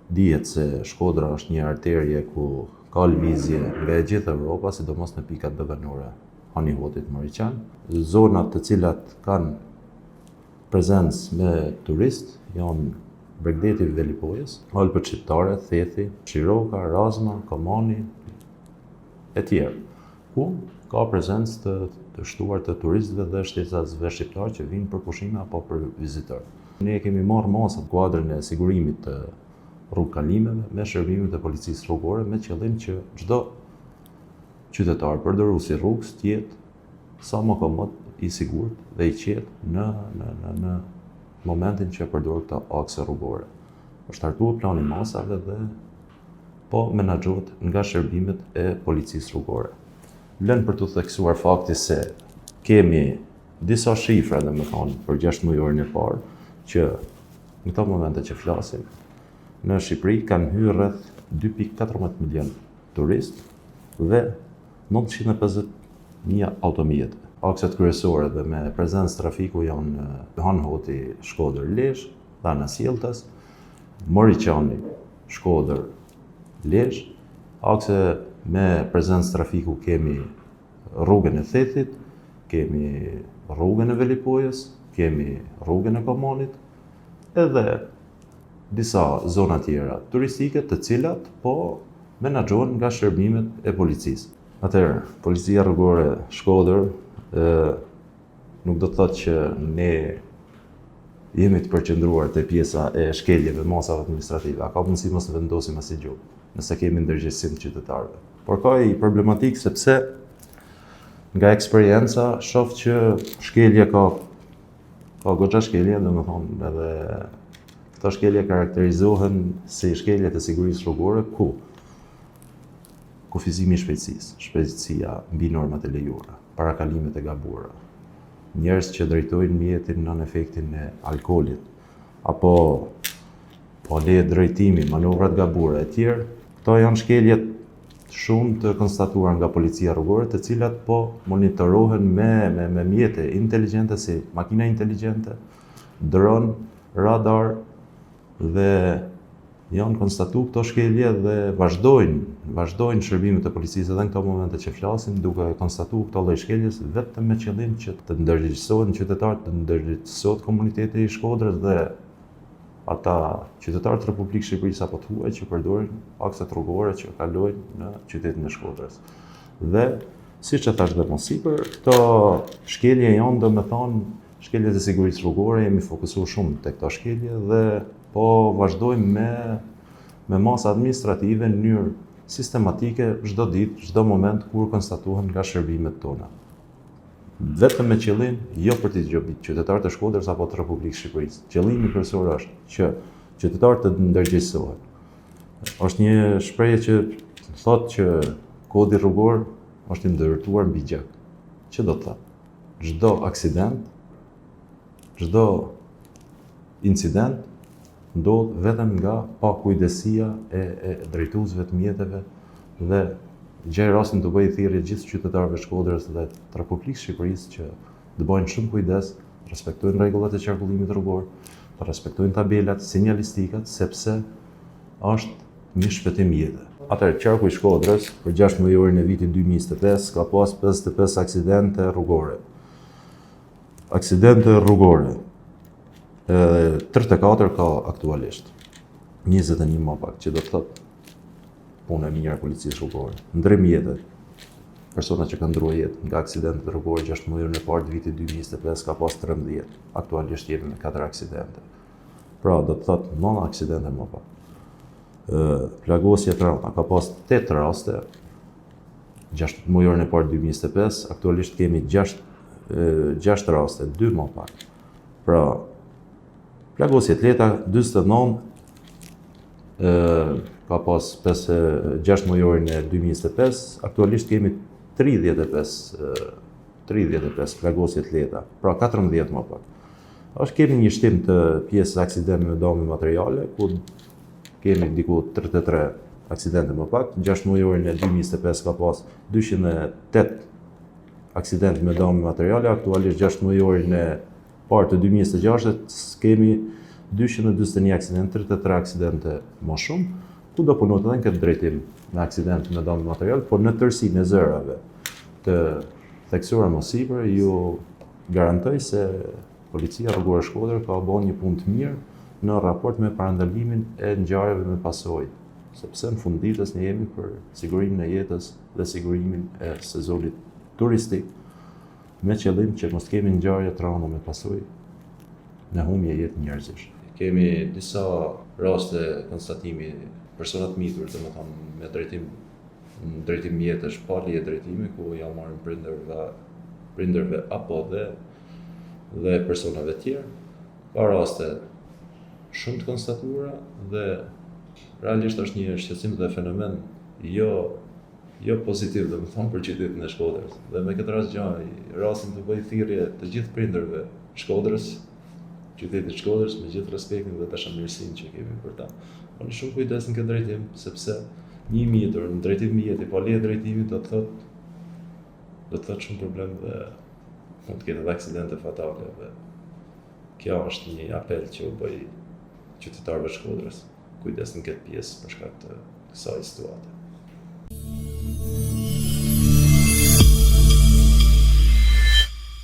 Dihet se Shkodra është një arterie ku ka lëvizje nga e gjithë Evropa, sidomos në pikat doganore Han i Hotit Moriqan. Zonat të cilat kanë prezencë me turist janë bregdeti i Velipojës, Alpët Shqiptare, Thethi, Shiroka, Razma, Komani e tjerë, ku ka prezencë të, të shtuar të turistëve dhe shtetasve shqiptarë që vijnë për pushime apo për vizitorë. Ne kemi marrë masat në kuadrin e sigurimit të rrugëkalimeve me shërbimet e policisë rrugore me qëllim që çdo qytetar përdorues i rrugës të jetë sa më komod, i sigurt dhe i qetë në në në në momentin që e përdor këto akse rrugore. Është hartuar plani i masave dhe po menaxhohet nga shërbimet e policisë rrugore. Vlen për të theksuar fakti se kemi disa shifra, domethënë, për 6 mujorin e parë, që në këto momente që flasim, në Shqipëri kanë hyrë rreth 2.14 milion turist dhe 950 mijë automjete. Akset kryesore dhe me prezencë trafiku janë Han Hoti, Shkodër, Lezhë, dhe anasjelltas, Moriqani, Shkodër, Lezhë. Akse me prezencë trafiku kemi rrugën e Thethit, kemi rrugën e Velipojës, kemi rrugën e Komanit, edhe disa zona tjera turistike të cilat po menaxhohen nga shërbimet e policisë. Atëherë, policia rrugore Shkodër ë nuk do të thotë që ne jemi të përqendruar te pjesa e shkeljeve masave administrative. A ka mundësi mos të vendosim asnjë gjobë, nëse kemi ndërgjegjësim të qytetarëve. Por ka i problematik sepse nga eksperienca shoh që shkelje ka ka goxha shkelje, domethënë edhe këto shkelje karakterizohen si shkelje të sigurisë rrugore ku kufizimi i shpejtësisë, shpejtësia mbi normat e lejuara, parakalimet e gabuara, njerëz që drejtojnë mjetin nën efektin e alkoolit, apo pa leje drejtimi, manovrat gabuara e tjerë, këto janë shkelje shumë të konstatuar nga policia rrugore, të cilat po monitorohen me, me, me mjete inteligjente si makina inteligjente, dron, radar dhe janë konstatu këto shkelje dhe vazhdojnë, vazhdojnë shërbimet e policisë edhe në këto momente që flasim, duke konstatu këto lloj shkeljes vetëm me qëllim që të ndërgjegjësohen qytetarët, të ndërgjegjësohet komuniteti i Shkodrës dhe ata qytetarë të Republikës Shqipërisë apo të huaj që përdorin akset rrugore që kalojnë në qytetin e Shkodrës. Dhe siç e thash dhe më sipër, këto shkelje janë domethënë shkeljet e sigurisë rrugore, jemi fokusuar shumë te këto shkelje dhe po vazhdojmë me me masa administrative në mënyrë sistematike çdo ditë, çdo moment kur konstatohen nga shërbimet tona. Vetëm me qëllim jo për t'i gjobit qytetarët e Shkodrës apo të Republikës së Shqipërisë. Qëllimi kryesor është që qytetarët të ndërgjegjësohen. Është një shprehje që thotë që kodi rrugor është i ndërtuar mbi gjak. Që do të thotë? Çdo aksident, çdo incident ndodh vetëm nga pakujdesia e, e drejtuesve të mjeteve dhe gjej rastin të bëj thirrje gjithë qytetarëve të Shkodrës dhe të Republikës së Shqipërisë që të bëjnë shumë kujdes, të respektojnë rregullat e qarkullimit rrugor, të respektojnë tabelat, sinjalistikat, sepse është një shpëtim jete. Atëherë, qarku i Shkodrës për 6 mujorin e vitit 2025 ka pas 55 aksidente rrugore. Aksidente rrugore. Edhe 34 ka aktualisht. 21 më pak, që do të thotë punë e mirë e policisë rrugore. Ndërrim jete. Persona që kanë ndruar jetë nga aksidentet rrugore 6 mujorin e parë të vitit 2025 ka pas 13. Aktualisht jemi me 4 aksidente. Pra, do të thotë 9 aksidente më pak. Ë plagosje të rënda ka pas 8 raste 6 mujorin e parë 2025, aktualisht kemi 6 6 raste, 2 më pak. Pra, plagosje të lehta 49 ë ka pas 5 6 mujorin e 2025, aktualisht kemi 35 35 plagosje të lehta, pra 14 më pak. Është kemi një shtim të pjesës së aksidenteve me dëme materiale, ku kemi diku 33 aksidente më pak. 6 mujorin e 2025 ka pas 208 aksidente me dëme materiale, aktualisht 6 mujorin e parë të 2026 kemi 241 aksident, 33 aksidente më shumë, ku do punohet edhe në këtë drejtim me aksident me dëmë material, por në tërësinë e zërave të theksuara më sipër, ju garantoj se Policia Rrugore Shkodër ka bërë një punë të mirë në raport me parandalimin e ngjarjeve me pasojë, sepse në fund ditës ne jemi për sigurimin e jetës dhe sigurimin e sezonit turistik me qëllim që mos kemi ngjarje të rënda me pasojë në humbje jetë njerëzish. Kemi disa raste konstatimi persona të mitur, domethënë me drejtim në drejtim mjetesh pa leje drejtimi ku ja marrin prindërve prindërve apo dhe dhe personave tjerë. Ka raste shumë të konstatuara dhe realisht është një shqetësim dhe fenomen jo jo pozitiv, domethënë për qytetin e Shkodrës. Dhe me këtë rast gjej rastin të bëj thirrje të gjithë prindërve Shkodrës, qytetit të Shkodrës, me gjithë respektin dhe dashamirësinë që kemi për ta. Bëni shumë kujdes në këtë drejtim, sepse një i mitur në drejtim mjeti, pa leje drejtimi do të thotë do të thotë shumë problem dhe mund të ketë edhe aksidente fatale dhe kjo është një apel që u bëj qytetarëve të Shkodrës. Kujdes në këtë pjesë për shkak të kësaj situate.